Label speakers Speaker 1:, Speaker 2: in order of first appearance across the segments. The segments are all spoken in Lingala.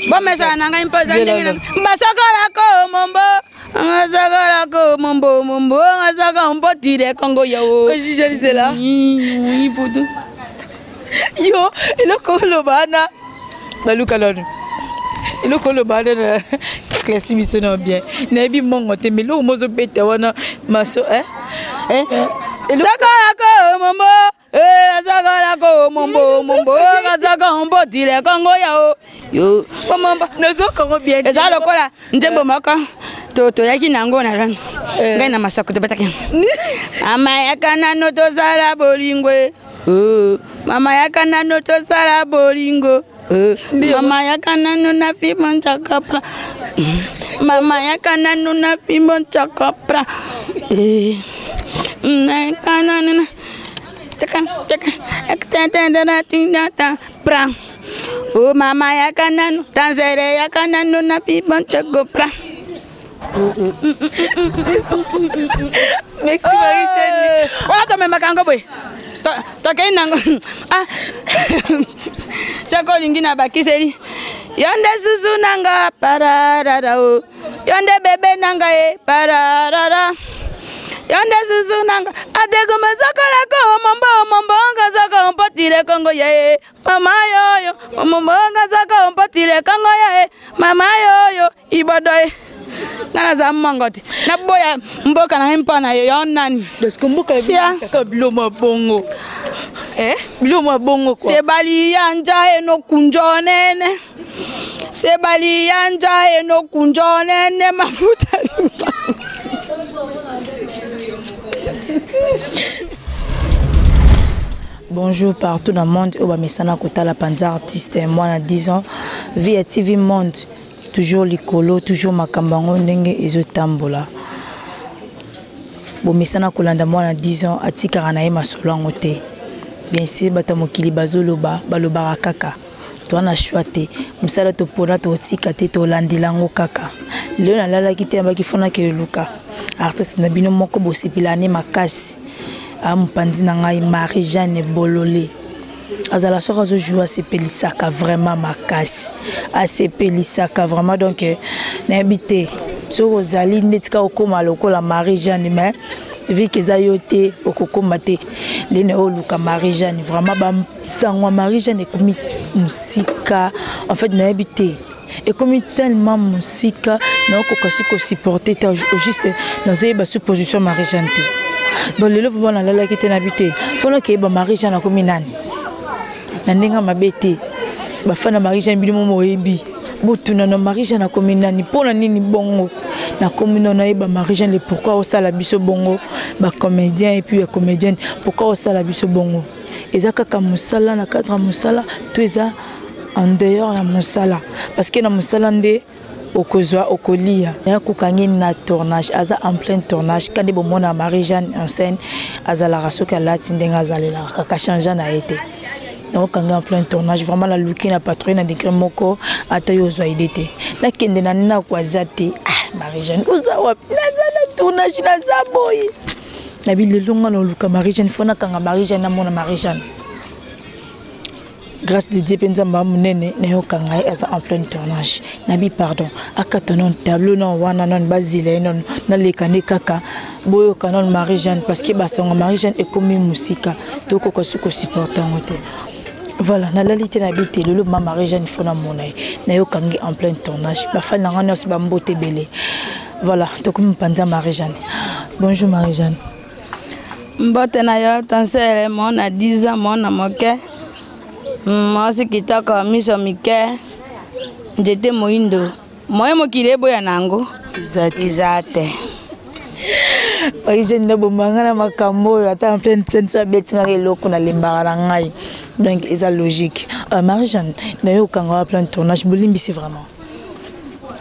Speaker 1: Bomesana na ngai mpo eza ndenge na basokolako mombo ngasakalako mombo mombo ngasaka mpotile kongo yo
Speaker 2: jijalisela yo eloko oloba wana baluka nanu eloko oloba wana na classe biso na bien nayebi mbongo te mais eloko mozobeta wana maso eh?
Speaker 1: Eh? Sakalako mombo eh, sakalako mombo mombo kasaka mpotile kongo yao yo mombo
Speaker 2: nazokango bien
Speaker 1: eza lokola nzembo moko toyaki na yango na eh. ngai na masako tobetaki mama yaka nano tozala bolingo eh. Mama yaka nano tosala bolingo eh. Mama yaka nano na fimbo njakapra. Mama yaka nano na fimbo njakapra. Yaka nano na pra. O mama yaka nano tanzere yaka nano na fimbo njakapra.
Speaker 2: Merci Marie-Jeanne.
Speaker 1: Wana tomemaka yango boye tokei nango ah. Soki olingi na bakiseli yo nde susu nanga pararara o yo nde bebe nanga e pararara yo nde susu nanga atekomesakolako mombo mombo ngazaka mpotile kongo ye mama yoyo mombo ngazaka mpotile kongo ye mama yoyo ibodo ye nga naza mongo te naboya mboka na ye mpo na ye yo nani
Speaker 2: parce mboka ebisaka bilo mwa bongo eh? bilo mwa bongo
Speaker 1: quoi sebali ya nja enokunjo nene sebali ya nja enokunjo nene mafuta
Speaker 2: Bonjour partout dans le monde oyo bamesana kotala panza artiste mwana 10 ans vie ya TV monde toujours likolo toujours makambo yango ndenge ezotambola bomesana kolanda mwana 10 ans atikaka na ye masolo yango te bien sûr bato ya mokili bazoloba balobaka kaka toa na choix te mosala topona totika te tolandela yango kaka lelo nalalaki te yambaki fona keluka artiste na bino moko bosepela ne makasi a mopanzi na ngai marie jeanne bolole azala soki azojoue asepelisaka vraiment makasi asepelisaka vraiment donc eh, nayebi te soki ozali ndeti kaka okóma lokola marie jeanne mais vu que eza yo te okokóma te ndene oluka marie jeanne vraiment basango ya marie jeanne ekomi mosika en fait nayebi te ekomi tellement mosika naokoka si kosupporte te au juste nazoyeba supposition marie jeanne te donc lelo vraimen nalalaki te nabi te fo nakeyeba marie jeanne akomi nani na ndenge mabe te bafana marie jeanne bino momo oyebi botuna na marie jeanne akomi nani mpo na nini bongo nakomi no nayeba marie jeanne le pourquoi osala biso bongo bacomédien et puis ya comédienne pourquoi osala biso bongo eza kaka mosala na cadre ya mosala to eza en dehors ya mosala parce que na mosala nde okozwa okolia ya kokangi na tournage aza en plein tournage ka nde bomona marie jeanne en scène azalaka soki alati ndenge azalelaka kaka change na ye te nakokangi en plein tournage vraiment naluki na patrouille na degré moko ata yo ozwa ide te nakende na ndako aza te ah marie jeanne oza wapi naza na tournage naza boye nabi lelo nga naoluka marie jeanne fo nakanga marie jeanne namona marie jeanne grâce de dieu mpe nzambe ya monene nayoka ngai aza en plein tournage nabi pardon akata nano tableau nano wana nano bazela ye nano naleka nde kaka boyoka nano marie jeanne parce que basango marie jeanne ekomi mosika tokoka su kosupporte yango te voilà nalali te nabi te lelo ma marie jeanne fo namona ye nayoka ngai en plein tournage bafani na ngai nyonso bambote ebele voilà tokomi mopanza marie jeanne bonjour marie jeanne
Speaker 1: Mbote na yo tansere mwana 10 ans mwana moke mwasi kitoko miso mike nzete moindo moye mokili eboya na yango eza te
Speaker 2: Marie-Jeanne naboma ngai na makambo oyo ata en pleine scène so abeti ngai eloko nalembaka na ngai donc eza logique euh, Marie-Jeanne nayo okanga wa plein tournage bolimbisi vraiment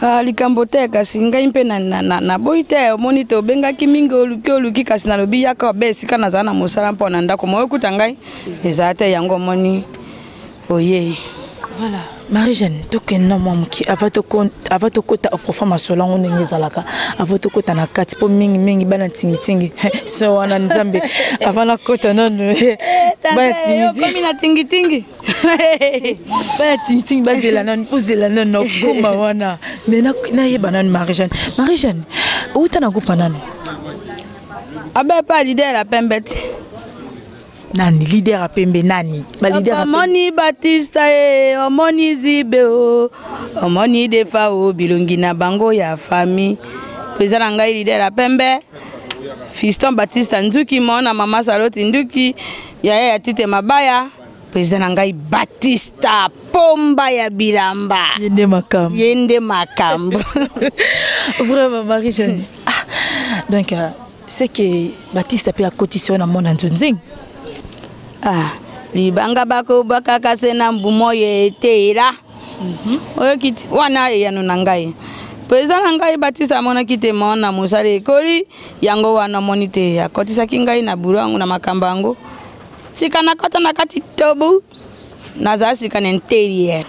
Speaker 1: Ah, likambo te kasi ngai mpe naboyi te omoni te obengaki mingi oluki oluki kasi nalobi yaka obe esika nazala na mosala mpo na ndako moyo okuta ngai ezala te yango omoni oyei.
Speaker 2: Voilà, Marie-Jeanne, tokende na mwa moke avant tokota au profond masolo yango ndenge ezalaka, avant tokota na kati mpo mingimingi bana tingitingi so wana Nzambe, avant nakota nanu
Speaker 1: bana tingitingi na tingitingi,
Speaker 2: bana tingitingi bazela nanu, ozela nanu nakoma wana. Mais nayeba nanu, Marie-Jeanne, Marie-Jeanne outa na groupe nanu?
Speaker 1: Abe pa leader ya pembe ti.
Speaker 2: Nani leader ya pembe? Nani
Speaker 1: baleader? Omoni Batista e, omoni Zibe o, omoni Defa o, bilongi na bango ya famille. Po eza na ngai leader ya pembe Fiston Batista Nzuki, mona mama Saloti Nduki, yaya ya Tite Mabaya. Président na ngai Batista Pomba ya bilamba.
Speaker 2: Ye nde makambo.
Speaker 1: Ye nde makambo.
Speaker 2: Vraiment, Marie Jeanne, ah, donc c'est que Batista mpe akotisi yo na mona nzonzing.
Speaker 1: Ah, libanga bakobakaka se na mbumo ye etela. Oyoki ti wana eyano na ngai. Président na ngai Batista amonaki te mona mosala ekoli yango wana, omoni te akotisaki ngai na buro yango na makambo yango. Sika nakɔta na kati tobu, nazala sika na intérieur.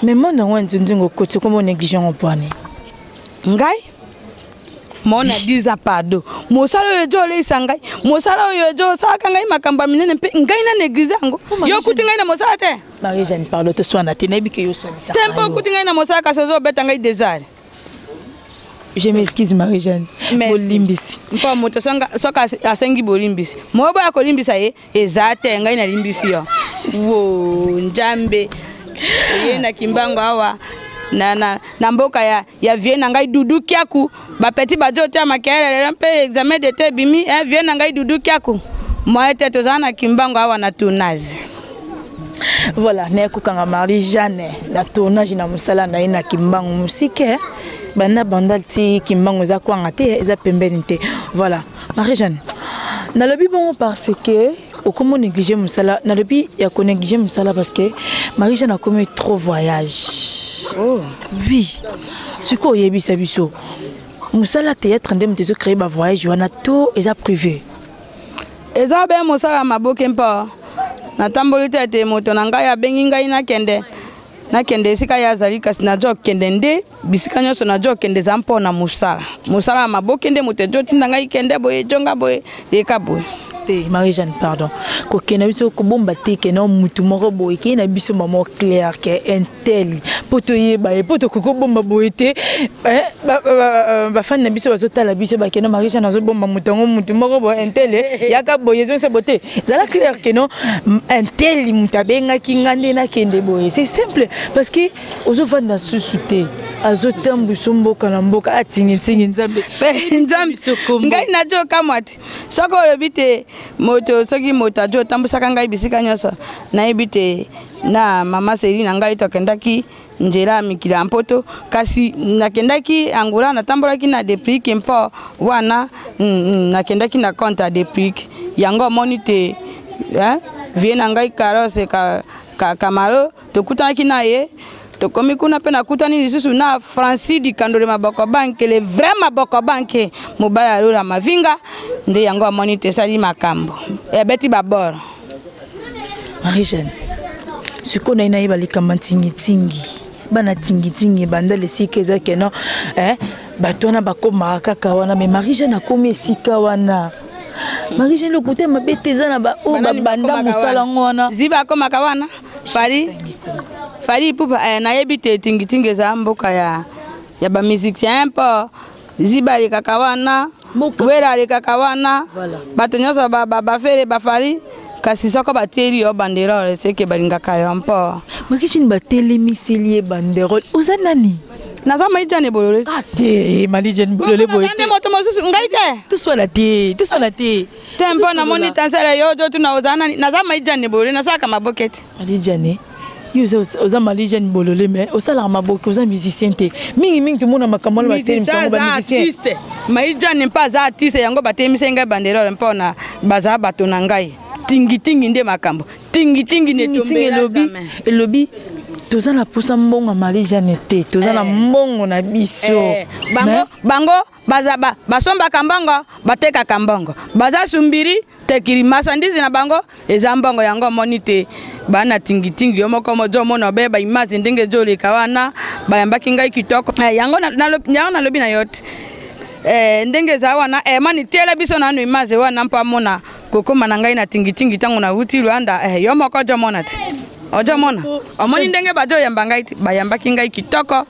Speaker 2: Mais mona yango ya nzonzingo okoti, okoma onéglige yango mpwani?
Speaker 1: Ngai mona 10 ans, pardon, mosala oyo ejo oleisa ngai, mosala oyo ejo osalaka ngai makambo ya minene, mpe ngai na néglige yango. Yo okuti ngai na mosala te.
Speaker 2: Marie Jeanne, pardon, toswana te, nayebi ke yo oswanisaka.
Speaker 1: Te, mpo okuti ngai na mosala, kasi ozobeta ngai desare.
Speaker 2: Je m'excuse, Marie-Jeanne. Bolimbisi.
Speaker 1: Mpo moto soki asengi bolimbisi, moyo boya kolimbisa ye eza te. Ngai nalimbisi yo. Wo Nzambe eye na Kimbango awa na mboka ya vie na ngai Dudu Kiaku, bapeti bazo otia makelele lelo mpe examen d'état ebimi, eh, vie na ngai Dudu Kiaku moye te, tozala na Kimbango awa na tournage.
Speaker 2: Voilà, naye kokanga Marie Jeanne na tournage na mosala na ye na Kimbangu. Mosike banda Bandal ti Kimbangu eza kwanga te, eza pembeni te. Voilà, Marie Jeanne, nalobi bongo parce que okomi néglige mosala. Nalobi ya konéglige mosala parce que Marie Jeanne akomi trop voyage.
Speaker 1: Oh.
Speaker 2: Oui, sikoyo oyebisa biso, mosala théâtre nde moto ezocréer bavoyage wana to eza privé?
Speaker 1: Eza be mosala ya maboke, mpo natamboli te ete moto na ngai abengi ngai nakende esika ye azali, kasi nazwa kokende nde bisika nyonso nazwa kokende eza mpo na mosala, mosala ya maboke nde moto ezotinda ngai kende boye, ejonga boye, leka boye.
Speaker 2: Te, Marie Jeanne, pardon, kokende biso kobomba te ke no mutu moko boye kei na biso mamo clair ke intel, mpo toyeba ye, mpo tokoki kobomba boye te. Bafani na biso bazotala biso, bakende Marie Jeanne azobomba moto yango, mutu moko boye intel yaka boye, ezongisa boye te. Zala clair ke no intel moto abengaki nga nde nakende boye. C'est simple, parce que ozovanda susu te, azotambwisa mboka na mboka, atingitingi Nzambe.
Speaker 1: Nzambe, ngai nazokamwa te soki olobi te moto, soki moto azo otambwisaka ngai bisika nyonso. Nayebi te na mama seri na ngai tokendaki nzela ya mikili ya Mpoto, kasi nakendaki Angola, natambolaki na Deplique, mpo wana nakendaki na compte ya Deplique yango. Omoni te, eh? Vie na ngai Carose ka, ka, Kamaro, tokutanaki na ye, tokomi kuna mpe nakutani lisusu na Francis Dikandole Maboko Banke, le vrai Maboko Banke, mobali alola mavinga nde yango. Amoni te esali makambo ebeti babord.
Speaker 2: Marie Jeanne, sikoyo naye nayeba likambo ya ntingitingi, bana tingitingi ebanda esika eza keno, eh, bato wana bakomaka kaka wana, mais Marie Jeanne akomi esika wana. Marie Jeanne, lokuta mabe te, eza na baoyo babanda mosala yango wana.
Speaker 1: Ziba akomaka wana, Fally, Fally Ipupa, eh, nayebi te. Tingitingi eza mboka ya bamusicien, mpo Ziba alekaka wana, Wera alekaka wana, bato nyonso bafere bafali, kasi soko batieli yo banderole, seke balingaka yo mpo
Speaker 2: Makisini batelemiseli ye banderole, oza nani?
Speaker 1: Naza Malijane Bolole.
Speaker 2: Ah te, Malijane Bolole boye
Speaker 1: te, moto mosusu ngai te.
Speaker 2: Toswana te, toswana te.
Speaker 1: Te, mpo namoni tansala yo totuna oza nani. Naza Malijane Bolole, nasalaka maboke te.
Speaker 2: Malijane, yo oza Malijane Bolole, mais osalaka maboke, oza musicien te. Mingimingi tomona makambo wana, batelemisa yango bamusicien.
Speaker 1: Malijane mpe aza artiste, yango batelemisa ngai banderole mpo na baza bato na ngai. Tingitingi nde makambo, tingitingi.
Speaker 2: Elobi, elobi. Toza na posa mbongo ya Marie Jeanne te, toza na mbongo na biso.
Speaker 1: Bango bango baza basombaka mbongo, batekaka mbongo, baza sumbiri tekiri masandizi na bango eza mbongo. Yango omoni te bana tingitingi, yo moko mozo omona obe baimage ndenge ezoleka wana. Bayambaki ngai kitoko. Yango yango nalobi na yo te, ndenge eza wana, mani tiela biso nanu image wana mpo amona kokóma na ngai na tingitingi ntango nauti Rwanda. Yo moko ojomona te, ojomona, omoni ndenge bazoyamba ngai te. Bayambaki ngai kitoko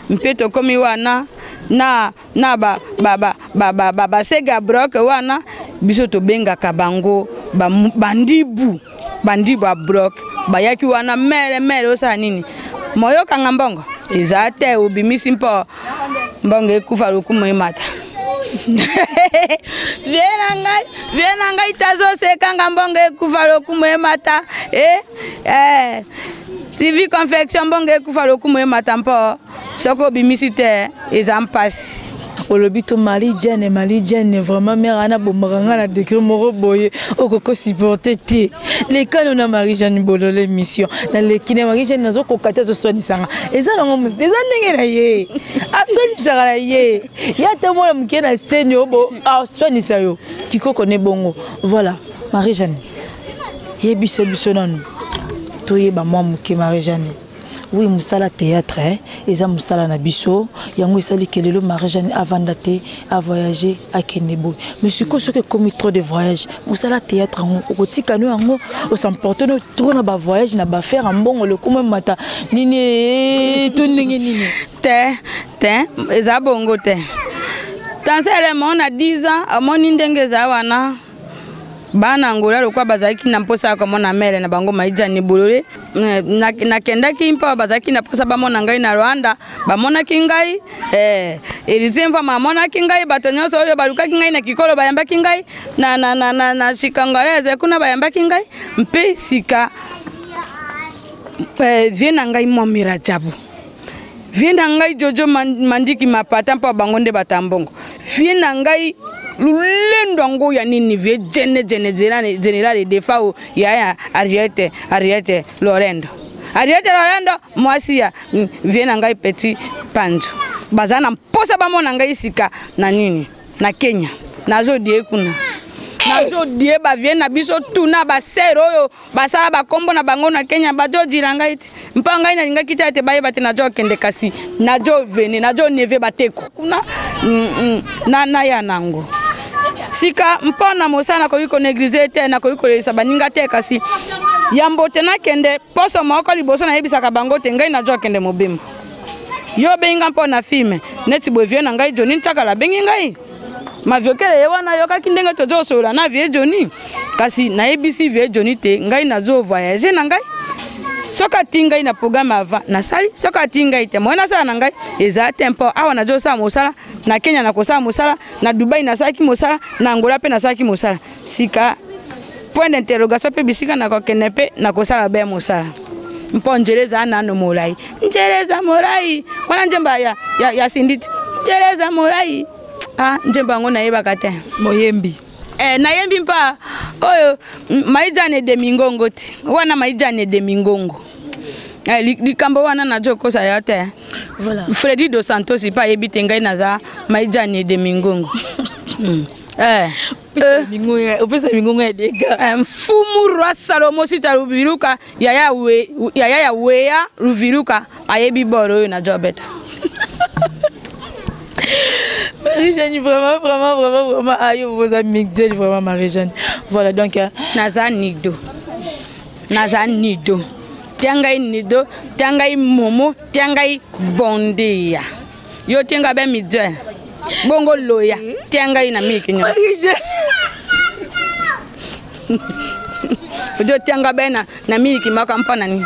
Speaker 1: mpe tokomi wana na ba ba ba ba ba ba basega brok wana. Biso tobengaka bango bandibu, bandibu ya brok. Bayaki wana mere mere, osala nini? Moyokanga mbongo eza te, obimisi mpo mbongo ekufa, lokumu emata. Vie na ngai, vie na ngai tazosekanga, mbongo ekufa, lokumu emata. TV confection, mbongo ekufa, lokumu emata, mpo soki obimisi te eza mpasi.
Speaker 2: Olobi to Marie Jeanne, Marie Jeanne vraiment mère ana bombaka nga na degré moko boye okoko supporter te. Lekano na Marie Jeanne Bolole, émission naleki na Marie Jeanne, nazokoka te, azoswanisanga. Eza nango, eza ndenge na ye, aswanisaka na ye ye ata mwana moke na seni oyo aswanisa yo kikoko ne bongo. Voilà, Marie Jeanne, yebisa biso nanu toyeba mwa moke. Marie Jeanne, oui, mosala théâtre, eh, eza mosala na biso. Yango esali ke lelo Marie Jeanne avanda te, avoyage, akende boye. Mais sikoyo soki ekomi trop de voyage, mosala théâtre yango okotika no, yango osemporte no trop na bavoyage na baaffaire ya mbongo, lokumu emata nini to ndenge nini?
Speaker 1: Te te, eza bongo te. Tansele na 10 ans, amoni ndenge eza wana. Bana Angola lokwa bazalaki na mposa ya komona mère na bango Maijani Bolole. Nakendaki mpo bazalaki na mposa bamona ngai na Rwanda. Bamonaki ngai, Elisie Mvama amonaki ngai, bato nyonso oyo balukaki ngai na kikolo bayambaki ngai na chikangolaise kuna, bayambaki ngai mpe sika. Vie na ngai Mwami Rajabu, vie na ngai Jojo Mandiki Mapata, mpo bango nde batambongo. Vie na ngai lulendo yango ya nini, vie jene jene général Defao, yaya Ariete, Ariete Lorendo, Ariete Lorendo, mwasi ya vie na ngai Petit Panzu. Baza na mposa bamona ngai sika na nini na Kenya. Nazodie kuna, nazodie bavie na biso tuna basere oyo basala bakombo na bango na Kenya. Bazodila ngai ti mpo ngai nalingaki te ete bayeba te nazo okende, kasi nazo vene, nazo neve bateko kuna na naya nango sika mpo na mosala. Nakoki konéglige te, nakoki kolelisa baninga te. Kasi yambo te nakende, poso moko liboso nayebisaka bango te ngai nazo okende mobembo. Yo obengi nga mpo na film neti boye, vie na ngai Joni Ntiakala abengi ngai maviokele ye wana, ayokaki ndenge tozosolola na vie Joni. Kasi nayebisi vie Joni te ngai nazo voyage na ngai. Soki ati ngai na programme avant, nasali. Soki ati ngai te, moye nasala na ngai eza te, mpo awa nazosala mosala na Kenya, nakosala mosala na Dubai, nasalaki mosala na Angola mpe nasalaki mosala. Sika point d'interrogation, mpe bisika nakokende mpe nakosala be mosala, mpo nzela eza nano molai, nzela eza molai. Wana nzembo ya Sinditi, nzela eza molai. Ah, nzembo yango nayebaka te.
Speaker 2: Moyembi.
Speaker 1: Nayembi mpa oyo Maijane de Mingongo ti wana, Maijane de Mingongo. Likambo wana nazokosa yo te.
Speaker 2: Voilà.
Speaker 1: Fredi dos Santos mpe ayebi te ngai naza Maijane de Mingongo.
Speaker 2: Opesa mingongo ya dega.
Speaker 1: Mfumu roi Salomo sita Ruviruka, yaya, we, yaya ya weya Ruviruka ayebi boro oyo nazobeta.
Speaker 2: Marie-Jeanne, vraiment, vraiment, vraiment, vraiment, aïe, vous avez mixé, vraiment, Marie-Jeanne. Voilà, donc.
Speaker 1: Naza nido. Naza nido. Tia ngai nido, tia ngai momo, tia ngai bondeya. Yo tie ngai be midwe. Bongo loya, tia ngai na miki nyonso. Ojo tia ngai be na miliki moko mpo na nini?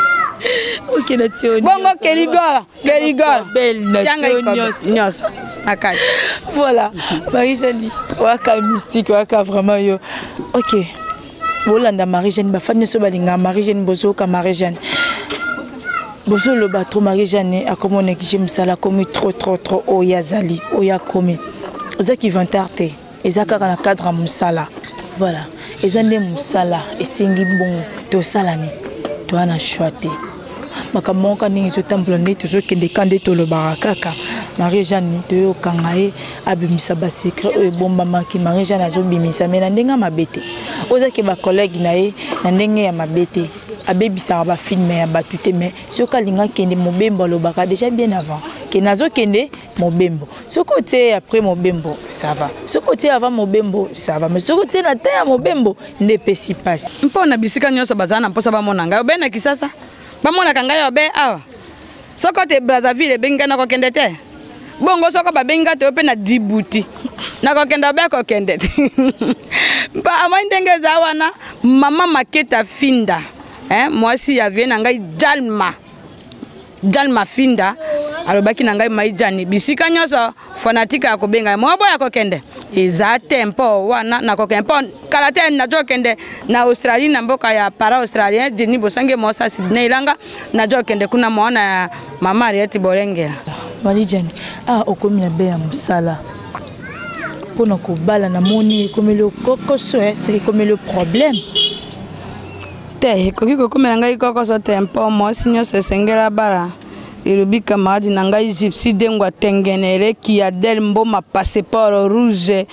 Speaker 2: Ok, na tio.
Speaker 1: Bongo kerigola, kerigola.
Speaker 2: Belle na
Speaker 1: Tia ngai
Speaker 2: tio
Speaker 1: kobe
Speaker 2: nyonso.
Speaker 1: Nyonso. Na kati.
Speaker 2: Voilà, Marie-Jeanne, waka mystique, waka vraiment yo. Ok. Bolanda Marie-Jeanne, bafani nyonso balingaka Marie-Jeanne, bozoyoka Marie-Jeanne. Bozoloba trop Marie-Jeanne akomi néglige mosala, akomi trop trop trop oyo azali, oyo akomi. Eza inventaire te, eza kaka na cadre ya mosala. Voilà, eza nde mosala esengi bongo tosala ni toa na choix te. Makambo moko ndenge ezotambola, nde tozokende ka nde tolobaka kaka. Marie Jeanne, toyokanga ye abimisa basecret oyo ebombamaki. Marie Jeanne azobimisa, mais na ndenge ya mabe te. Oyo ezaki bacollègue na ye na ndenge ya mabe te, abebisaka bafilme ya bato te. Mais soki alingi akende mobembo, alobaka déjà bien avant ke nazokende mobembo. Soki otie après mobembo, ça va. Soki otie avant mobembo, ça va. Mais soki otie na temps ya mobembo, nde epesi mpasi.
Speaker 1: Mpo na bisika nyonso bazala na mposa bamona ngai, obe na Kisasa bamonaka ngai, obe awa soko te Brazzaville ebengi ngai, nakokende te. Bongo soko babengi ngai toyo mpe na Djibouti, nakokende, obe kokende te. Mpo amoi ndenge eza wana, mama Maketa Finda, eh, mwasi ya vie na ngai Jalma, Jalma Finda, alobaki na ngai: "Maijani, bisika nyonso fanatique ya kobenga mwa boya kokende eza te." Mpo wana nakokende, mpo kala te nazokende na Australie, na mboka ya para australien Denis Bosange Mosa Sidney Ilanga. Nazokende kuna mwana ya mama Ariete Bolengela.
Speaker 2: Marijane, ah, okomi na be ya mosala mpona kobala. Namoni ekomeli okokoso, seke ekomeli problème.
Speaker 1: Te, ekoki kokomela ngai kokoso te, mpo mwasi nyonso esengela bala. Elobi camarade na ngai Gypsy Dengwa Tengene, eleki ya Del Mboma, passeport rouge,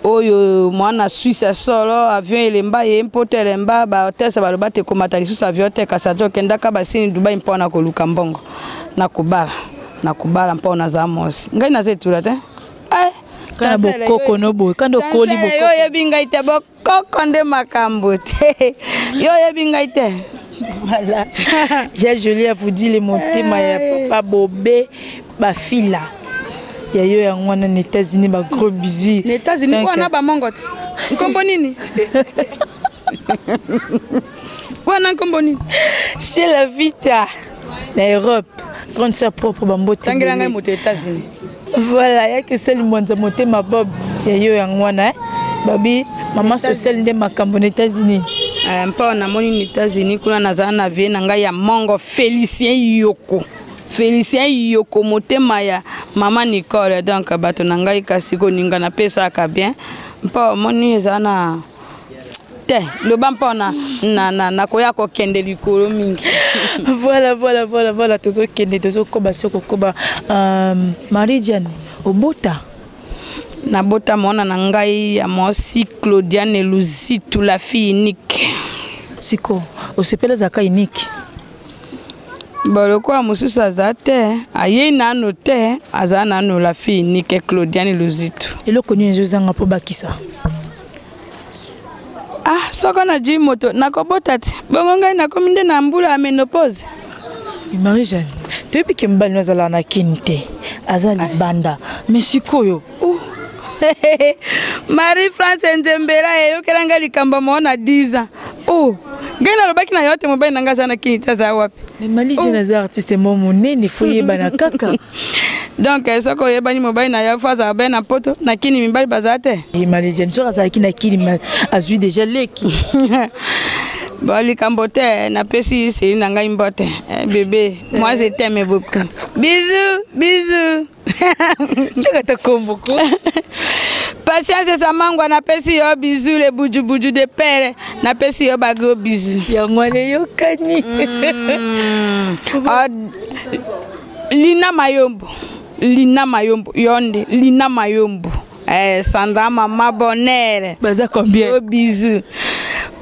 Speaker 1: oyo mwana Suisse ya solo. Avion elemba ye mpo te elemba bahôtesse baloba te komata lisusu avion te, kasi ata okendaka basini Dubai mpo na koluka mbongo. Nakobala, nakobala mpo naza mwasi. Ngai naza etula te.
Speaker 2: Kana bokoko no boye, kanda okoli.
Speaker 1: Bokoko yo oyebi ngai te, bokoko nde makambo te. Yo oyebi ngai te.
Speaker 2: Voilà, ya Jolie Avudile, motema ya papa Bobe Bafila, ya yo yango wana na États-Unis. Bagros bisous.
Speaker 1: Na États-Unis wana bamongo te. Nkombo nini wana? Nkombo nini?
Speaker 2: Chez la Vita na Europe, grande sœur propre, bambote.
Speaker 1: Tangela ngai moto États-Unis.
Speaker 2: Voilà, ya Keseli Mwanza, motema Bob, ya yo yango wana, babi mama sociale nde makambo na États-Unis.
Speaker 1: Mpo namoni na États-Unis kuna nazala na vie na ngai ya mongo Félicien Yoko, Félicien Yoko, motema ya mama Nicole. Donc bato na ngai, kasi koninga napesaka bien, mpo omoni eza na te loba mpo na nakoya kokende likolo mingi.
Speaker 2: Voilà, tozokende, tozokoba se kokoba. Marie Diane, obota?
Speaker 1: Nabota mwana na ngai ya mwasi Claudiane Luzitu, la fille unique.
Speaker 2: Siko osepeli azalaka unique?
Speaker 1: Bon, lokola mosusu aza te, ayei nano te, aza nano la fille unique Claudiane Luzitu.
Speaker 2: Eloko nini ezozanga mpo bakisa?
Speaker 1: Ah, soko najui moto nakobota te, bongo ngai nakomi nde na mbula ya ménopause.
Speaker 2: Marie Jeanne, toyebi ke mobali no azalaka na Kini te, aza libanda, mais sikoyo?
Speaker 1: Marie France Nzembela eyokela ngai likambo moko na 10 ans. Oh, ngai nalobaki na yo te, mobali na ngai aza na Kini te, aza wapi?
Speaker 2: Mais Marie Jeanne aza artiste mo monene, faut yebana kaka.
Speaker 1: Donc soki oyebani, mobali na yo faut azala be na Poto. Na Kini mibali baza te.
Speaker 2: Marie Jeanne, soki azalaki na Kini, azwi déjà leki.
Speaker 1: Bon, likambo te, napesi seli na ngai mbote. Eh, bébé, moi je t'aime beaucoup, bisous, bisous.
Speaker 2: Ndenge ta komboko.
Speaker 1: Patience Samangwa, napesi yo bisous, le bujubuju de pere, napesi yo bagros bisous.
Speaker 2: Yango wana eyokani.
Speaker 1: Ah, Lina Mayombo, Lina Mayombo, yo nde Lina Mayombo, eh, Sandra mama bonheur.
Speaker 2: Baza combien?
Speaker 1: Gros bisous.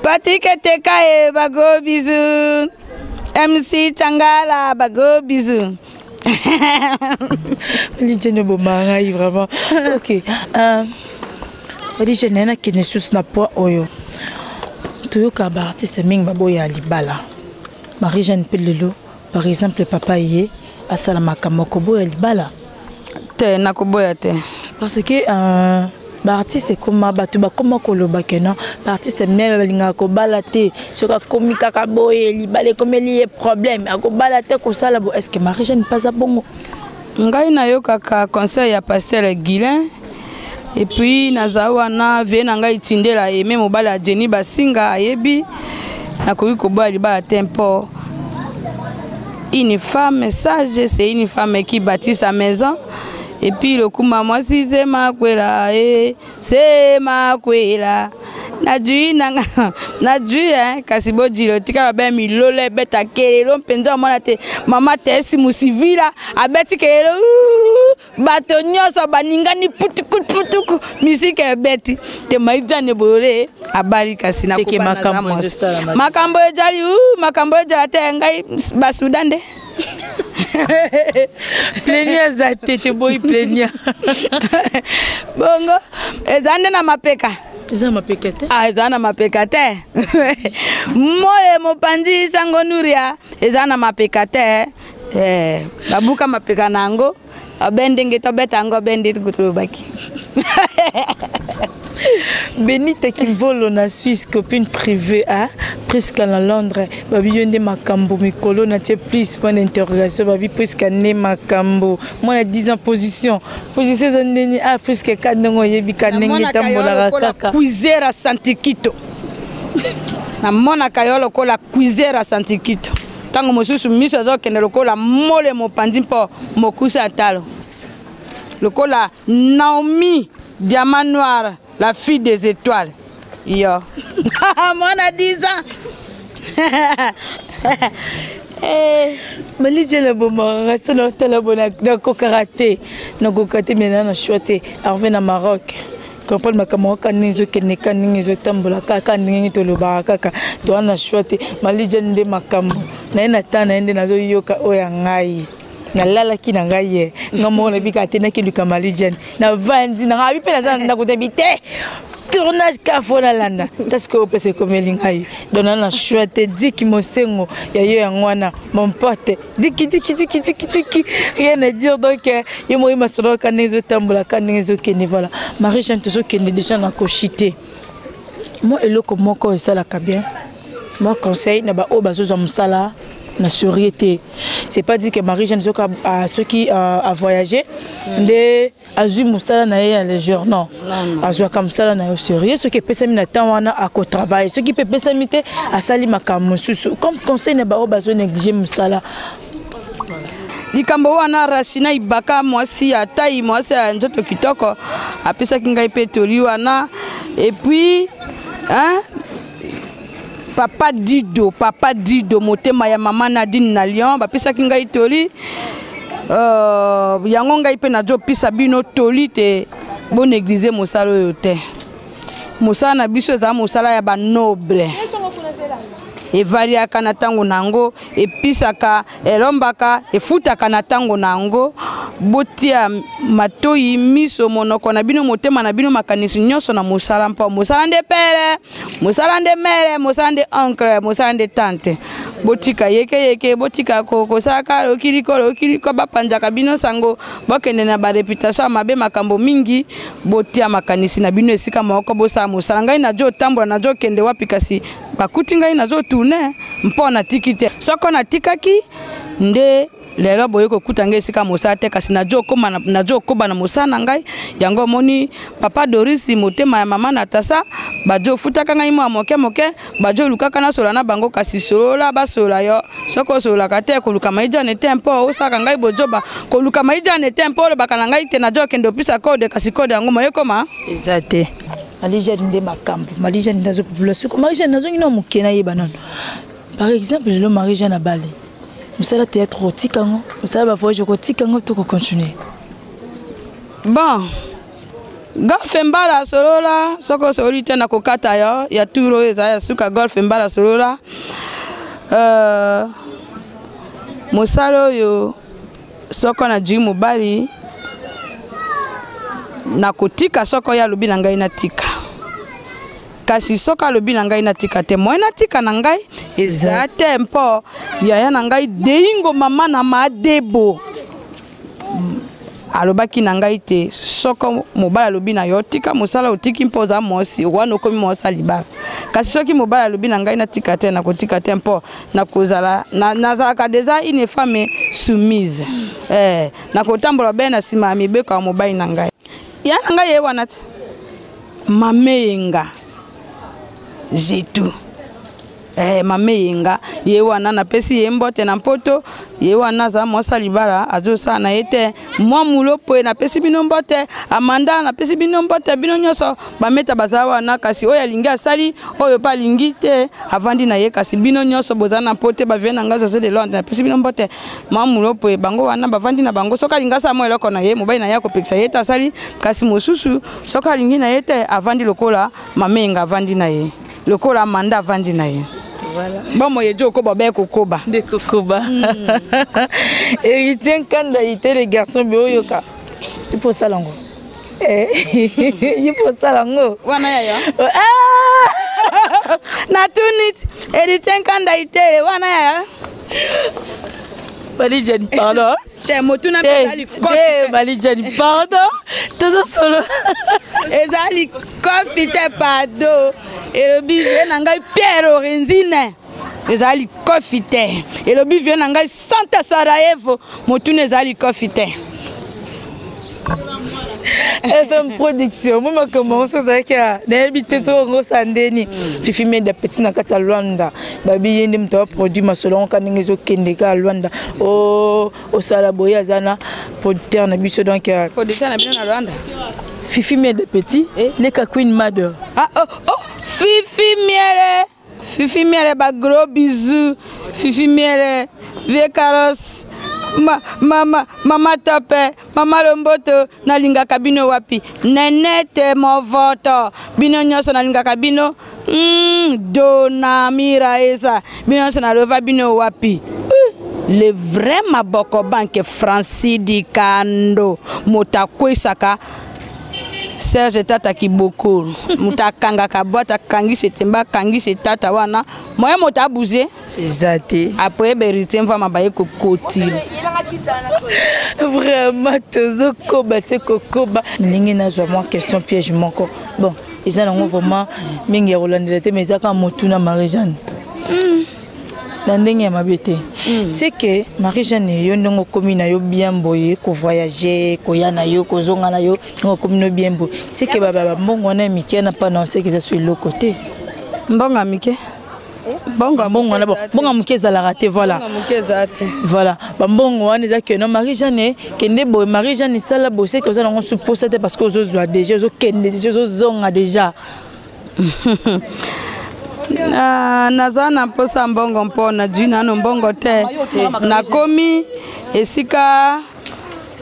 Speaker 1: Patrick Teka e, bagros bisous. MC Changala, bagros bisous.
Speaker 2: Marie obomaka ngai vraiment. Ok, Marie Jeanne, naye nakende susu na point oyo toyoka baartiste mingi baboya libala. Marie Jeanne mpe lelo, par exemple, papa ye asala makambo, koboya libala?
Speaker 1: Te, nakoboya te.
Speaker 2: Parce que baartiste ekoma, bato bakoma koloba ke non, baartiste minene balingaka kobala te. Soki akomi kaka boye, libala ekomeli ye problème, akobala te, kosala bo. Est ce que Marie Jeanne mpe aza bongo?
Speaker 1: Ngai nayokaka conseil ya pasteur Guilin, et puis naza wana vie na ngai Tindela Aime, mobali ya Jenny Basinga, ayebi nakoki koboya libala te, mpo une femme sage, c'est une femme qui bâtit sa maison. Et puis lokuma mwasi sema kwela, e sema kwela. Najui nanga najui eh, kasi bojilo tika babe milolo ebeta kelelo mpenza omona te mama tesi musivila abeti kelelo bato nyonso baningani putuku putuku misika ebeti te maijane bolole abali kasi makambo ejali makambo ejala te ngai basuda nde
Speaker 2: plenia eza te toboyi plenia
Speaker 1: bongo eza nde na mapeka
Speaker 2: eza na mapeka te
Speaker 1: ah, eza na mapeka te moye mopanzi sango nuria eza na mapeka te eh, babuka mapeka na yango obe ndenge tobeta yango obe nde tolobaki.
Speaker 2: Benita Kimvolo na Suisse, copine privée à Prisca na Londres, babi yo nde makambo mikolo na tie plus point d'interrogation babi Prisca nde makambo mwana 10 ans position position eza ndeni ah Prisca ka ndenge oyebi ka ndenge etambolaka kaka
Speaker 1: Kwizera Santikito namonaka yo lokola Kwizera Santikito ntango mosusu miso azokende lokola mole mopanzi mpo mokuse ya talo lokola Naomi diamant noir la fille des étoiles yo mwana 10 ans.
Speaker 2: Eh. Malija na bomaka so naotala bo nakokaka te nakoka te mena na choix te arrive na Maroc comprendre makambo kaka ndenge ezokende ka ndenge ezotambola kaka ndenge tolobaka kaka toa na choix te malija nde makambo naye na temps na ye nde nazoyoka oyo ya ngai nalalaki na ngai ye nga moko nabika te nakiluka malijane navandi na ngai abi mpe naza na ndako te bi te tournage kafo nalanda ta sikoyo opesa ekomeli ngai donc na na choix te diki mosengo ya yo yango wana mon pote diki diki diki diki diki rien à dire donc eh, yo moyi masolo kaka ndenge ezotambola kaka ndenge ezokende voilà marie jeanne tozokende déjà na koshi te mwa eloko moko esalaka bien mwa conseil na baoyo bazozwa mosala na sorie te c'est pas dit que marie jeanne soki soki a voyager nde azwi mosala na ye ya légère non azwaka mosala na yo sérieux soki epesami na temps wana akotravaille soki mpe epesami te asali makambo mosusu comme conseil na baoyo bazo néglige mosala.
Speaker 1: Likambo wana Rachina Ibaka mwasi ya tai mwasi ya nzoto kitoko apesaki ngai mpe toli wana et puis hein, papa Dido papa Dido motema ya mama Nadine na Lyon bapesaki ngai toli yango ngai mpe nazopesa bino toli te bonéglige mosala oyo te mosala na biso ezala mosala ya banoble evariaka na ntango na yango episaka elombaka efutaka na ntango na yango botia matoi miso monoko na bino motema na bino makanisi nyonso na mosala mpo mosala nde pere mosala nde mere mosala nde oncle mosala nde tante botika yekeyeke botika kosalaka lokiliko lokiliko bapanzaka bino sango bokende na bareputation ya mabe makambo mingi botia makanisi na bino esika moko bosala mosala ngai nazo otambola nazo okende wapi kasi bakuti ngai nazo tourne mpo natiki te soko natikaki nde lelo boye kokuta ngai esika mosala te kasi nazo okoba na mosala na ngai yango omoni papa Doris motema ya mama Natasa bazo ofutaka ngai mwa moke moke bazo olukaka nasola na bango kasi solola basola yo soki osololaka te koluka maijane te mpo osalaka ngai bozoba koluka maijane te mpo olobaka na ngai te nazo okende opisa kode kasi kode yango moye koma
Speaker 2: eza te malijane nde makambo malijane nde azopupula suku marijane nazongi na moke nayeba nano par exemple lelo marijane abali mosala théâtre okotika yango mosala bavoyage okotika yango to kocontinue
Speaker 1: bon golf mbala solola soki osololi te na kokata yo ya tour oyo ezala ya suka golf mbala solola mosala oyo soko najui mobali nakotika soko ye alobi na ngai natika kasi soki alobi na ngai natika te moye natika na ngai eza te mpo yaya na ngai deingo mama na madebo alobaki na ngai te soko mobali alobi na yo tika mosala otiki mpo oza mwasi wana okomi mwasi ya libala kasi soki mobali alobi na ngai natika te nakotika te mpo nakozala nazalaka deja une femme soumise nakotambola be na nsima ya mibeko ya mobali na ngai ya na ngai ye wana te mameyenga jetu. Eh, mama Eyenga ye wana napesi ye mbote na mpoto, ye wana aza mwasi ya libala, azosala na ye te. Mwa Mulopwe napesi bino mbote, Amanda napesi bino mbote, bino nyonso bameta baza wana, kasi oyo alingi asali, oyo mpe alingi te avandi na ye, kasi bino nyonso boza na mpote, bavie na ngai Jose de Londres napesi bino mbote. Mwa Mulopwe bango wana bavandi na bango, soki alingi asala mwa eloko na ye, mobali na ye akopekisa ye te asali, kasi mosusu soki alingi na ye te avandi lokola mama Eyenga avandi na ye, lokola Amanda avandi na ye.
Speaker 2: Voilà.
Speaker 1: Bomoi ejo okoba obe kokoba
Speaker 2: nde kokoba. Héritier Nkanda ite le garçon be oyoka ipo osala yango, ipo osala yango.
Speaker 1: Wana yaya natuni Héritier Nkanda itele wana yaya.
Speaker 2: Malijani, pardon.
Speaker 1: Te motuna mpe eza likofi
Speaker 2: te. Malijani, pardon, tozosolo.
Speaker 1: Eza likofi te, pardon. Elobi vie na ngai Pierre Orenzine, eza likofi te. Elobi vie na ngai Santa Sarajevo, motuna eza likofi te.
Speaker 2: FM Production, mo makambo yango so ozalaki nayebi te soki yango osala ndeni. Fifi Meda petit na kati ya Luanda, babi ye nde moto aproduit masolo yango ka ndenge ezokende kaka Luanda, osala boye, aza na producteur na biso donc.
Speaker 1: Producteur na bino na Luanda?
Speaker 2: Fifi Meda petit, leka Queen Mother.
Speaker 1: Ah, oh, Fifi Miele, Fifi Miele, ba gros bisous. Fifi Miele, vieux Carlos, ma, mama, mama Tope, mama Lomboto, nalingaka bino wapi. Nenete Movoto, bino nyonso nalingaka bino. Dona Miraesa, bino nyonso nalova bino wapi. Le vrai Maboko Banque Francidi Kando, moto akwesaka Serge Tata Kibokoro, moto akangaka boîte, akangisi etemba, akangisi tata wana, moye moto abouge
Speaker 2: eza te.
Speaker 1: Après beritier mvama baye kokotile.
Speaker 2: Vraiment tozokoba se kokoba. Ndenge nazwa mwa question piège moko, bon, eza nango vraiment mingi ya kolandela te, mais eza kaka motuna. Marie Jeanne, na ndenge ya mabe te, c'est que Marie Jeanne, yo ndenge okomi na yo bien boye, kovoyage, koya na yo, kozonga na yo, ndenge okomi no bien boye, c'est que bambongo wana ya mike na mpa na seke eza so eloko te.
Speaker 1: Mbongo ya mike, mbongo?
Speaker 2: Mbongo wana, mbongo ya moke ezalaka te, voilà.
Speaker 1: Moke eza te.
Speaker 2: Voilà, bambongo wana eza ke no Marie Jeanne kende boye, Marie Jeanne esala boye, seke oza nango su posa te, parce que ozozwa déjà, ozokende déjà, ozozonga déjà.
Speaker 1: Naza na mposa mbongo mpo nazwi nano mbongo te, nakomi esika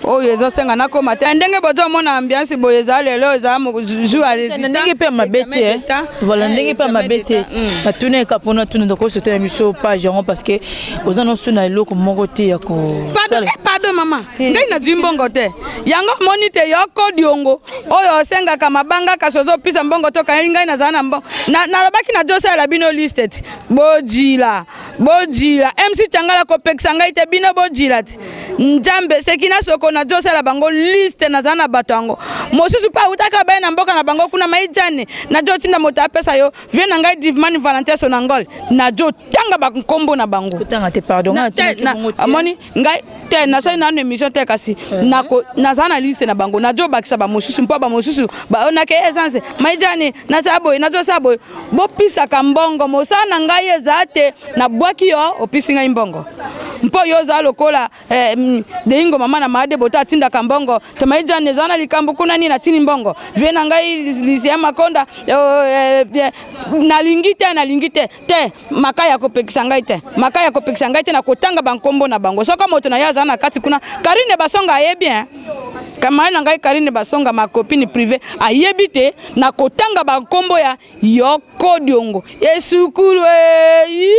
Speaker 1: oyo ezosenga nakóma te. Ndenge bozomona ambiance boye, eza lelo, eza jour ya
Speaker 2: résultat. Ndenge mpe ya mabe te, voilà, ndenge mpe ya mabe te. Natuna eka mpona tuna tokosoto ya biso page yango, parce que oza noso na eloko moko te ya ko
Speaker 1: Pardon, pardon mama, ngai nazwi mbongo te. Yango omoni te, yo kodiongo oyo osengaka mabanga, kasi ozopisa mbongo te. Okangeli ngai, nazala na mbongo. Nalobaki na josalela bino liste ti bojila, bojila. MC Tiangala kopekisa ngai te, bino bojila ti Nzambe seki na soko. Nazosala bango liste, nazala na bato yango mosusu mpe awutaka baye na mboka na bango kuna. Maijane, nazotinda moto apesa yo vie na ngai Divman Valentin Sonangol, nazotanga bankombo na bango.
Speaker 2: Kotanga te, pardon.
Speaker 1: Amoni ngai te, nasali nano émission te, kasi naza na liste na bango, nazobakisa bamosusu mpo bamosusu nake essence. Maijane, nazala boye, nazosala boye, bopisaka mbongo. Mosala na ngai eza te nabwaki yo, opisi ngai mbongo mpo yo oza lokola Deingo, mama na Maade Bota atindaka mbongo te. Maijane, eza na likambo kuna nini, natindi mbongo vie na ngai Lucien Makonda. Nalingi te, nalingi te te, maka ya kopekisa ngai te, maka ya kopekisa ngai te. Nakotanga bankombo na bango soko moto na ye aza na kati kuna. Karine Basonga ayebi hein? Kamai na ngai Karine Basonga, ma copine privé, ayebi te nakotanga bankombo ya yoko diongo esukulu eyi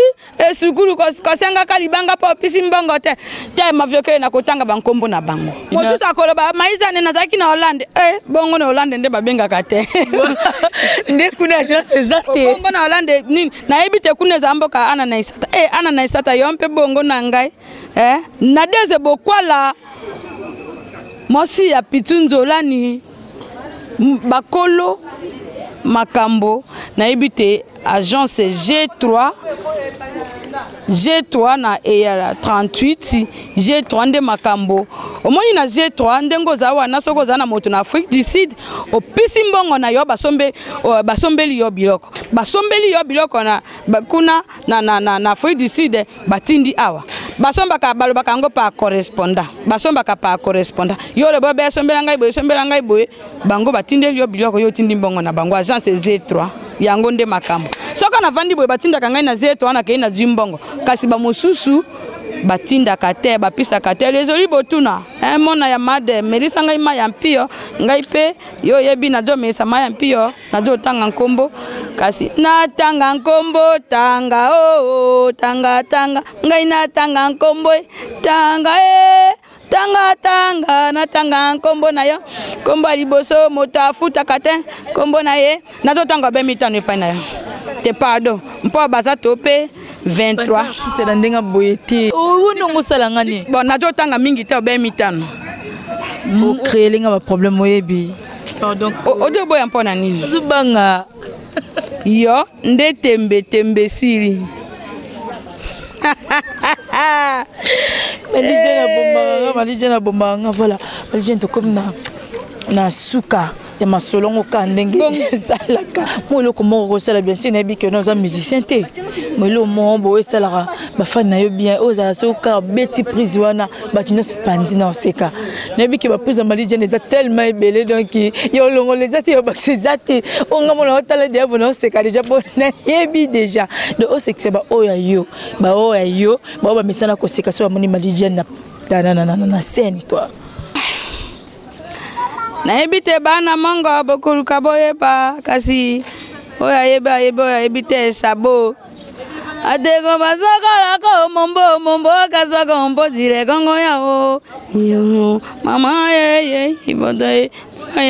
Speaker 1: esukulu kosengaka libanga mpo opisi mbongo te te. Maviokele, nakotanga bankombo na bango. Mosusu akoloba Maizane, nazalaki na Hollande. Bongo na Hollande nde babengaka te.
Speaker 2: Nde kuna agence eza te.
Speaker 1: Bongo na Hollande nini, nayebi te. Kuna eza mboka ana na isata, ana na isata yo mpe bongo na ngai, Nadeze Bokwala, mwasi ya Pitu Nzolani, bakolo makambo. Nayebi te agence G3 G3 na eyala 38 G3 nde makambo omoni na G3 ndenge oza wana. Soki oza na moto na Afrique du Sud, opesi mbongo na yo, basombeli yo biloko, basombeli yo biloko na kuna na Afrique du Sud, batindi awa. Basombaka, balobaka yango par correspondant, basombaka par correspondant. Yo olobi be esombela ngai boye, esombela ngai boye, bango batindeli yo biloko, yo otindi mbongo na bango. Agence Z3 yango nde makambo. Soki navandi boye, batindaka ngai na Z3, nakei nazwi mbongo, kasi bamosusu batindaka te, bapisaka te. Lezoli botuna mona ya made melisa ngai mai ya mpio, ngai mpe yo oyebi nazomelisa mai ya mpio, nazotanga nkombo, kasi natanga nkombo tanga o oh, tanga tanga ngai natanga nkombo tanga e tanga tanga natanga nkombo na yo. Nkombo ya liboso, moto afutaka te nkombo na ye, nazotanga be 5 epai na yo te, pardon, mpo baza to mpe 23
Speaker 2: artiste na ndenge boye te, oyo ndongo osala nga nini?
Speaker 1: Bon, nazotanga mingi te, obe 5.
Speaker 2: Ocréele nga baproblème, oyebi.
Speaker 1: Pardon, ozoboya mpo na nini?
Speaker 2: Ozobanga.
Speaker 1: Yo nde tembe tembe esili.
Speaker 2: Malijane abombaka nga, Malijane abombaka nga. Voilà, Malijane, tokomi na suka ya masolo ngo. Kaka ndenge ezalaka, mo eloko moko kosala bien sûr, nayebi ke oza musicien te, mo eloko moko boye esalaka bafani na yo bien, oyo ezala soki kaka beti prise wana, bato nyonso pandi na oseka. Nayebi ke baprise ya Malijane eza tellement ebele, donc ya olongola eza te, ya obakisa eza te. Oyo nga mona otala diabo na oseka déjà, mpo nayebi déjà. Donc osekisa baoyo ya yo, baoyo ya yo, baoyo bamesana koseka so bamoni Malijane na scène quoi.
Speaker 1: Nayebi te, bana mongo bokoluka boyeba, kasi oyo ayebi ayebi, oyo ayebi te sabo ateko bazokolako mombo mombo kazako mbozile kongo yao yo mama yeye ibodo ye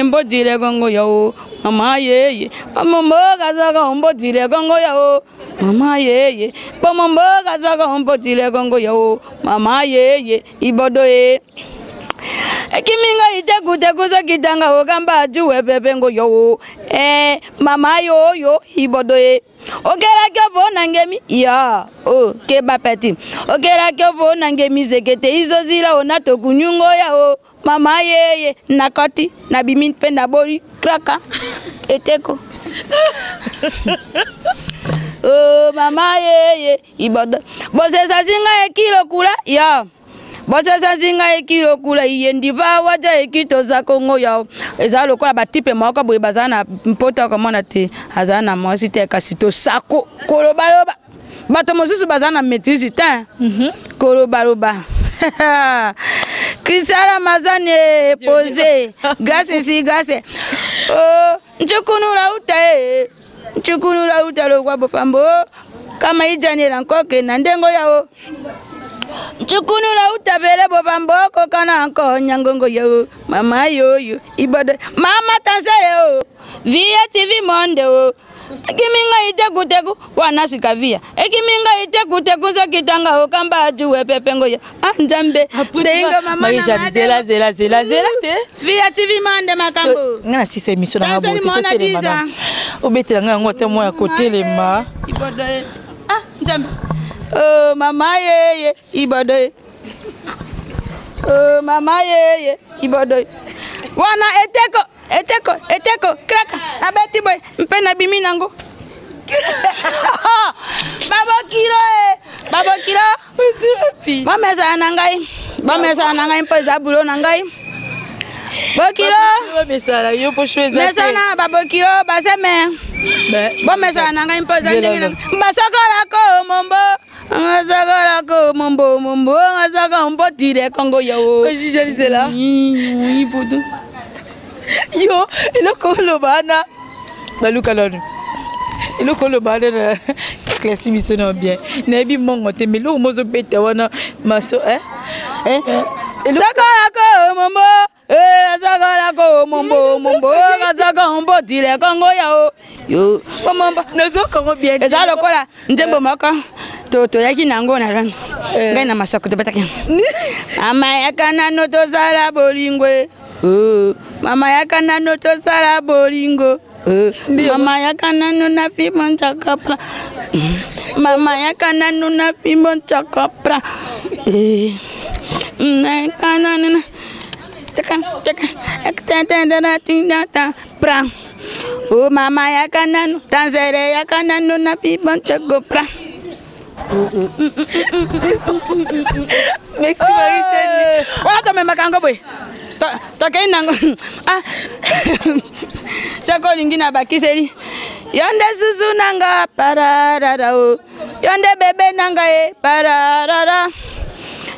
Speaker 1: mbozile kongo yao mama yeye mombo kazako mbozile kongo yao mama yeye bomombo kazako mbozile kongo yao mama yeye ibodo ye ekiminga itekuteku sokitanga okamba ajuwe pepengo yo mama yoyo ibodo ye okelaki opo ngemi ya o keba peti okelaki opo ngemi zekete izozila ona tokunyungo ya o mama yeye nakoti nabimi mpe nabori kraka eteko o mama yeye ibodo bosesa zinga ekilo kula ya bosesa nzinga ekilo kula iye ndiva waja ekitoza kongo ya eza lokola batipe moko boye baza na mpota komona te, aza na mwasi te, kasi tosako kolobaloba. Bato mosusu baza na maîtrise te kolobaloba. Christian Ramazani posé grâce si grâce oh nchukunula uta e nchukunula uta lokwa bopambo kama ijanela nkoke na ndengo yao nchukunula utabele bopambo kokana nko nyangongo yo mama yoyo ibodo mama tansele o via TV monde o ekiminga itekuteku wana sika via ekiminga itekuteku sokitanga okamba ajuwe pepengo ya ah nzambe ndengo mama.
Speaker 2: Marie, zela zela zela zela te.
Speaker 1: Via TV monde makambo.
Speaker 2: Nga na sisa émission na nga
Speaker 1: boye
Speaker 2: te, totelema, obetela nga yango ata mwa ya kotelema.
Speaker 1: Ibodo ah nzambe oh mama yeye ibodo oh mama yeye ibodo wana eteko eteko eteko kraka abeti boye mpe nabimi nango babokilo e babokilo bamesana na ngai, bamesana na ngai mpo eza bulo na ngai. Bokilo mesana babokilo baseme bomesana na ngai mpo eza ndenge na basokolako mombo ngasakalako mombo mombo ngasaka mbotile kongo yo.
Speaker 2: Zela yo, eloko oloba wana, baluka nanu eloko oloba wana na classe biso na bien. Nayebi mbongo te, mais eloko mozobeta wana maso.
Speaker 1: Sakalako mombo asakalako mombo mombo kasaka mbotile kongo yao yo mombo.
Speaker 2: Nazokango bien.
Speaker 1: Eza lokola nzembo moko toyaki nango na ngai na masoko, tobetaki mama yaka nano tosala bolingo, mama yaka nano tosala bolingo. Mama yaka nanu na fimbo nchakapra. Mama yaka nanu na fimbo nchakapra. Naka nanu na taka taka ta pra. Oh mama yaka nanu tanzere yaka nanu na fimbo nchakapra.
Speaker 2: Merci Marie-Jeanne.
Speaker 1: Wana tomemaka yango boye. Tokei nango. Ah. Soki olingi na bakiseli. Yo nde zuzu nanga pararara o. Yo nde bebe nanga e pararara.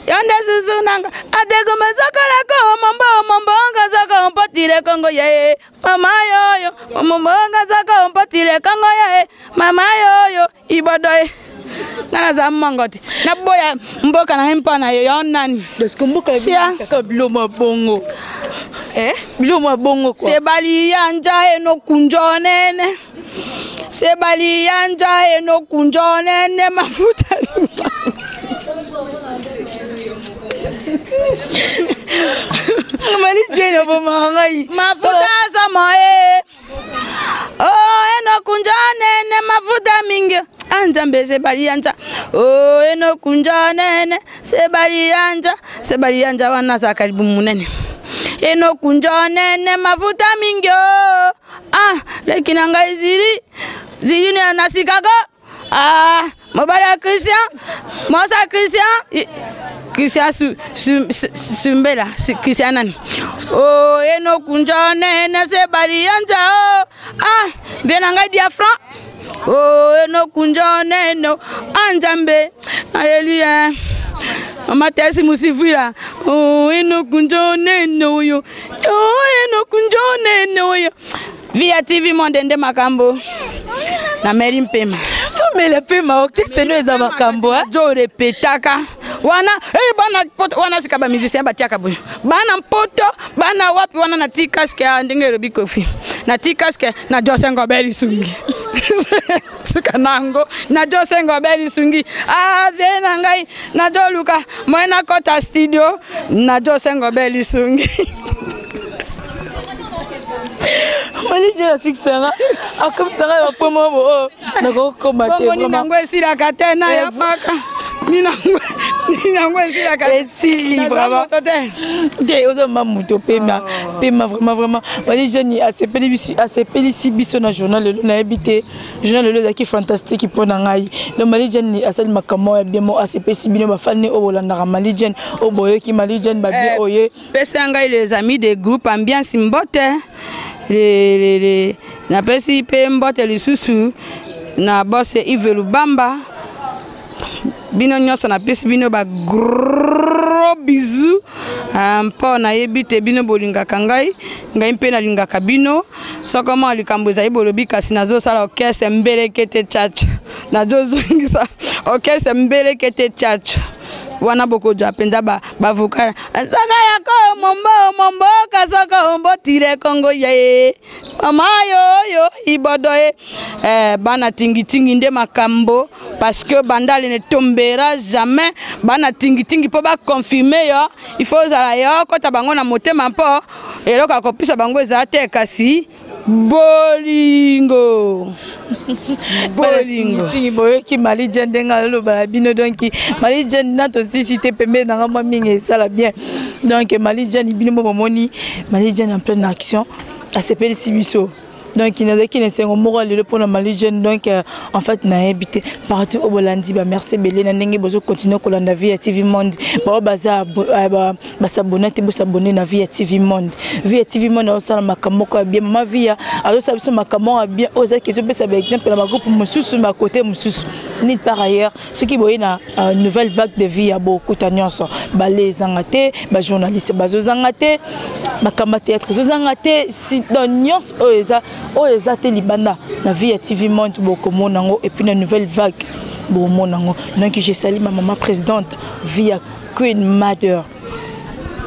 Speaker 1: Yo nde zuzu nanga. Adegoma zokolako mombo mombo ngazaka ompotile kongo ye. Mama yoyo mombo ngazaka ompotile kongo ye. Mama yoyo ibodo ye. Nga naza mongo te. Naboya mboka na ngai mpo na yo yo nani.
Speaker 2: Parce que mboka ebisaka bilo mwa bongo. Eh? Bilo mwa bongo quoi.
Speaker 1: Sebali ya nja enokunjo nene. Sebali ya nja enokunjo nene mafuta.
Speaker 2: Mali Jane obomaka ngai.
Speaker 1: Mafuta somo e. Oh enokunjo nene mafuta mingi. Ah Nzambe sebali ya nja. Oh enokunjo nene sebali ya nja. Sebali ya nja wana za karibu munene. Enokunjo nene mafuta mingi. Ah leki na ngai zili zili na nasikaka. Ah mobali ya Christian, mwasi ya Christian, Christian su, su, su, Sumbela, su, Christian nani. Oh enokunjo nene sebali ya nja. Oh ah bien na ngai diafran. Oh enokunjo nene ah Nzambe. Alléluia. Mama Tesi Musifuila. Oh enokunjo nene oyo. Oh enokunjo nene oyo. Via TV Monde nde makambo. Na meli mpema.
Speaker 2: Mela pema orchestre no eza makambo.
Speaker 1: Jo repetaka. Wana eh bana poto wana sika ba musicien batiaka boye. Bana mpoto, bana wapi wana na ti casque ya ndenge elobi Kofi. Na ti casque na Jose Ngobeli Sungi. Suka nango na Jose Ngobeli Sungi. Ah vie na ngai na joluka moi na kota studio na Jose Ngobeli Sungi.
Speaker 2: Mali na succès akomisanga ya bapomo bo oyo nakokoma te
Speaker 1: bongo nini yango esilaka te na ya paka nini yango esilaka
Speaker 2: esili vraiment
Speaker 1: te
Speaker 2: te ozoma moto pema pema vraiment vraiment Mali Jeune asepeli biso asepelisi biso na journal lelo nayebi te journal lelo ezalaki fantastique mpo na ngai donc Mali Jeune asali makambo ya bien mo asepesi bino bafani oyo bolandaka Mali Jeune oyo boyoki Mali Jeune babie oye
Speaker 1: pesa ngai les amis de groupe ambiance mbote napesi mpe mbote lisusu na boss Yves Lubamba bino nyonso napesi bino ba gros bisous mpo nayebi te bino bolingaka ngai ngai mpe nalingaka bino soko mwa likambo ezali bolobi kasi nazosala orchestre mbelekete tchatcho nazozongisa orchestre mbelekete tchatcho wana bokozwa mpenza bavocal soka yako mombo mombo kasoko ombo tire kongo ye mama yoyo ibodo ye bana tingitingi nde makambo parce que bandale ne tombera jamais bana tingitingi mpo baconfirme yo il faut ozala yo kota bango na motema mpo eloko akopesa bango ezala te kasi bolingo
Speaker 2: bolingo boyoki Mali Jeune ndenge aloba na bino donc Mali Jeune na tosisi te pembeni nanga mwa mingi esala bien donc Mali Jeune bino mo bomoni Mali Jeune en pleine action asepelisi biso donc nazalaki na esengo moko ya lelo mpona Mali Jeune donc en fait nayebi te partout oyo bolandi ba merci ebele na ndenge bozocontinue kolanda vie ya TV Monde bao baza basabone te bosabone na vie ya TV Monde vie ya TV Monde azosala makambo moko ya bien mama via azosala biso makambo moko ya bien oyo ezalaki ezopesa baexemple na bagroupe mosusu bakote mosusu nil par ailleurs soki boye na nouvelle vague de vie ya bokuta nyonso bale ezanga te bajournaliste bazozanga te makambo ya théâtre ezozanga te donc nyonso oyo eza oyo eza te libanda na vie ya TV Monde bokomona yango et puis na nouvelle vague bomona yango donc je salue ma maman présidente via Queen Mother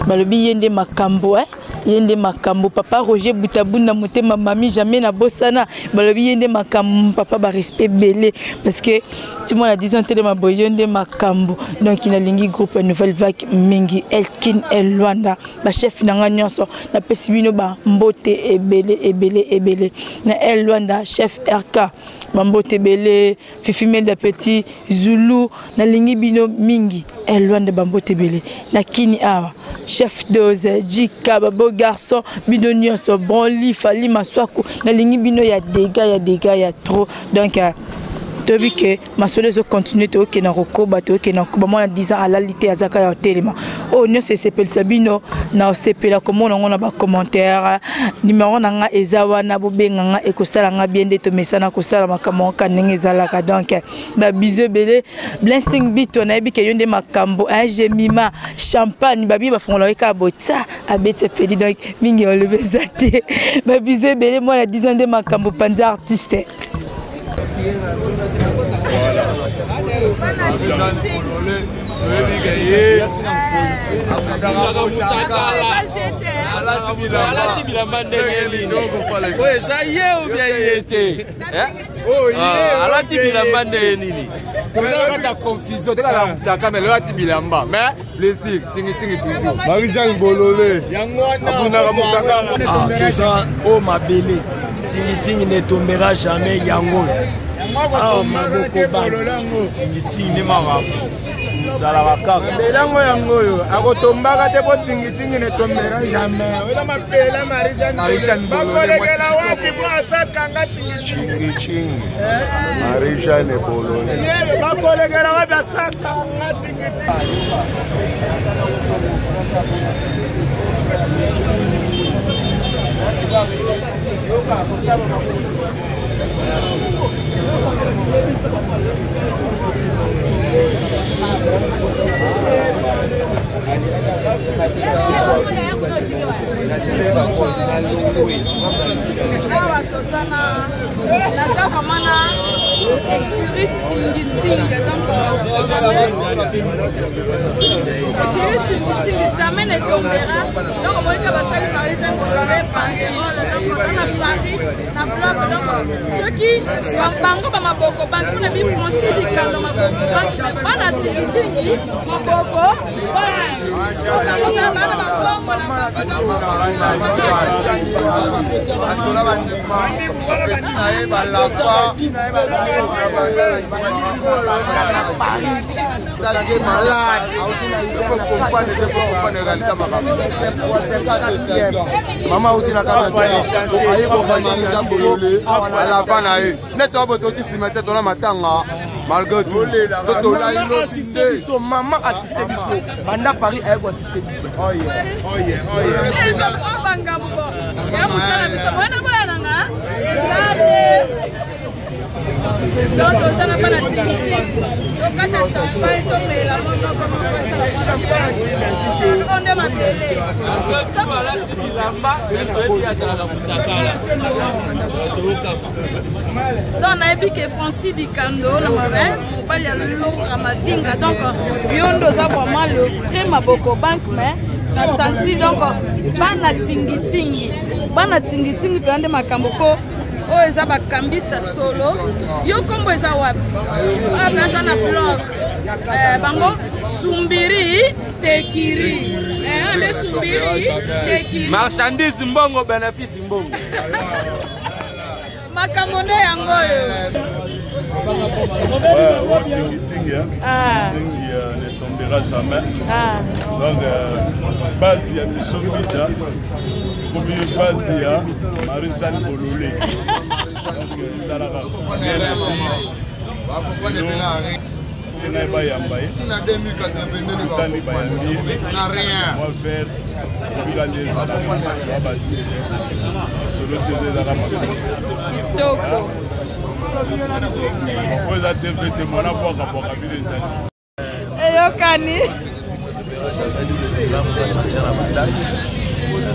Speaker 2: balobi ye nde makambo eh? Ye nde makambo papa Roger Butabunda motema mami jamais na bosana balobi ye nde makambo papa ba respect ebele parce que ti mwana 10 ans telema boye yo nde makambo. Donc nalingi groupe Nouvelle Vague mingi, Elkin El Luanda, bachef na nga nyonso napesi bino bambote ebele ebele ebele na El Luanda, chef RK bambote ebele, Fifi Menda Petit Zulu, nalingi bino mingi. El Luanda bambote ebele na kini awa, chef dose Jika babo garçon bino nyonso Bronli Fali Maswaku, nalingi bino ya dégâts ya dégâts ya trop. Donc toyebi ke masolo ezocontinue, toyokenda kokoba, toyokenda kokoba. Mwana 10 ans alali te, azaka ya kotelema. Oyo nyonso esepelisa bino na osepela komona yango na bacommentaire. Numero na nga eza wana, bobenga nga, ekosala nga bien nde tomesana kosala makambo kaka ndenge ezalaka. Donc babizu ebele, Blessing Bito, nayebi ke yo nde makambo. Jemima Champagne babi bafongola kaka botia abeti epeli. Donc mingi olobi eza te, babizu ebele. Mwana 10 ans nde makambo, panza artiste.
Speaker 3: Alati bilamba ndenge nini? Oyo eza ye ou bien ye te? Alati bilamba ndenge nini?
Speaker 4: Kata confusion teka na mutaka, mais alati bilamba, mais plaisir tingitingi toujours.
Speaker 5: Marie-Jeanne Bolole abundaka mutaka.
Speaker 6: Toza oyo mabele tingitingi ne tombera jamais. Yango awa maboko bangi tingitingi nde makambo ezalaka kaka.
Speaker 5: Mabele yango, yango oyo akotombaka te, po tingitingi ne tombera jamais. Oza mapela Marie-Jeanne, bakolekela wapi po asakanga tingitingi?
Speaker 7: Marie-Jeanne Bolole.
Speaker 5: Yeyo bakolekela wapi asakanga tingitingi?
Speaker 1: Awa toza na naza vraiment na écurie tingitingi. Donc écurie tingitingi jamais ne tombera. Donc omonika basali Marie-Jeanne Bolole banderole. Donc oza na Paris na bloc. Donc soki bango bamaboko banki mpona bi Francis Likando maboko banki, bana tingitingi maboko banki bana babongo na bango.
Speaker 7: Basola bandima bapeti na ye balapa sage malade. Il faut comprendre, il faut comprendre réalité makambo.
Speaker 5: Mama auti na kaka
Speaker 7: aye kokanisa Bolole alava na ye nete oyo toti nsima te, tona matanga malgré tout so tolali lobi te.
Speaker 6: Biso mama assiste biso banda Paris, aye koassiste biso.
Speaker 1: Bangambo ya mosala biso wana boya nanga eza te. Donc toza na bana tingitingi, tokata champagne, tomela moko moko nde mabele.
Speaker 3: Alati bilamba, toyebi azalaka mutakala, toyokama.
Speaker 1: Donc nayebi ke Francis Dikando na mobali ya Lora Mavinga, donc yo nde oza vraiment le vrai maboko banque. Mais na santi donc bana tingitingi, bana tingitingi mpenza nde makambo ko oyo eza bakambista solo. Yo nkombo eza wapi? Aza na blog bango Sumbiri Tekiri nde Sumbiri Tekiri.
Speaker 3: Marchandise mbongo, bénéfice mbongo.
Speaker 1: Makambo nde yango oyo.
Speaker 8: Tingi tingi ne tombera jamais. Donc base ya biso mbita ekomi base ya Marie-Jeanne Bolole. Donc ezalaka bien se na ye bayamba ye kutani, bayambi ye mwa vert obika nde ezalaka ya batiste solo ti eza ezaka masolo.
Speaker 1: Kitoko.
Speaker 8: Oyo eza tv te, mwana bwaka bwaka bino eza te.
Speaker 1: Eyokani.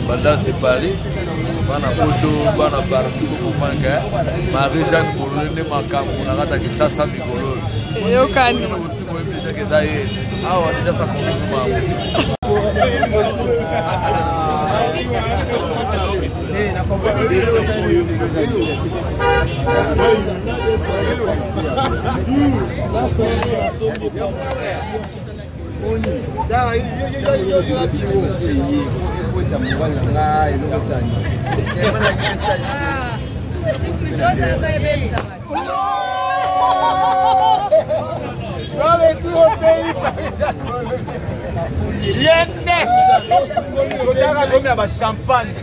Speaker 3: Banda séparé, bana poto, bana partout kokomanga Marie Jeanne Bolole nde makambo na kati ya Kisasa mikolo.
Speaker 1: Eyokani.
Speaker 3: Osi boyebi déjà ke eza ye awa déjà sa confirme.
Speaker 4: Yende! Kotaka komi ya ba champagne.